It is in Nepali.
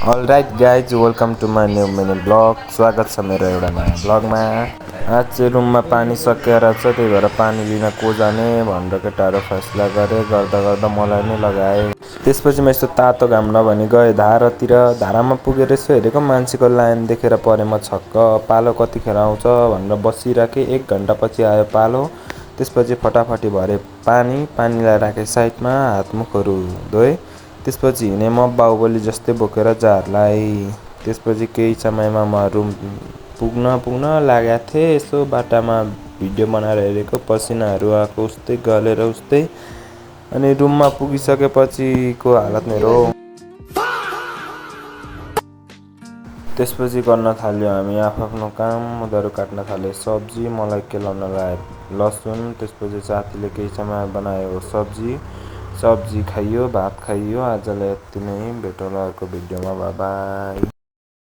All right guys welcome to my new mini vlog. स्वागत छ मेरो एउटा नयाँ ब्लगमा। आज चाहिँ रुममा पानी सकिएर छ, त्यही भएर पानी लिन को जाने भनेर केटाहरू फैसला गरे। गर्दा गर्दा मलाई नै लगाए। त्यसपछि म यस्तो तातो घाम नभनी गएँ धारातिर। धारामा पुगेर यसो हेरेको मान्छेको लाइन देखेर परे म छक्क। पालो कतिखेर आउँछ भनेर बसिराखेँ। 1 घन्टापछि आयो पालो। त्यसपछि फटाफटी भरे पानीलाई राखेँ साइडमा, हातमुखहरू धोएँ। त्यसपछि हिँडेँ म बाहुबली जस्तै बोकेर जारलाई। त्यसपछि केही समयमा म रुम पुग्न लागेको थिएँ। यसो बाटामा भिडियो बनाएर हेरेको, पसिनाहरू आएको उस्तै गलेर उस्तै। अनि रुममा पुगिसकेपछिको हालत मेरो। त्यसपछि गर्न थाल्यो हामी आफ्नो काम। उनीहरू काट्न थाले सब्जी, मलाई केलाउन लगायो लसुन। त्यसपछि साथीले केही समय बनायो सब्जी खाइयो, भात खाइयो। आजलाई यति नै, भेटौँला अर्को भिडियोमा। By by.